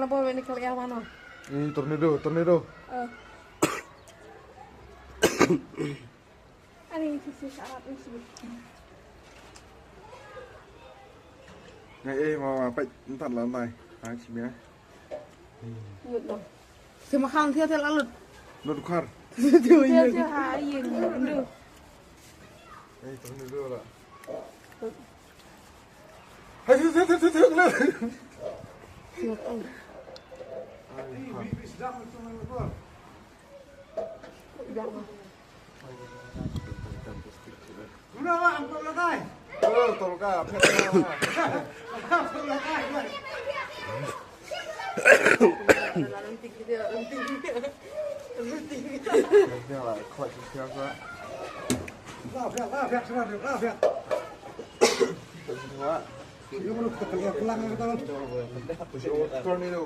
နဘီဝဲန့ၣ်ကလၢအဝါနီၤ. အံၤ tornado, tornado. အန့ၣ် နအ့ၣ် မၤ မၤ ပက် နတၢ်လီၤနၤ ဟါ ဆံမ့ၢ် စမခါနထံထဲလၢလၢ နတခွါ ထံထဲဟါယံၤ နဒု အဲ တနုဒုလီၤ ဟဲ ထံထဲ ထံထဲ ထံထဲ လၢ Tornado.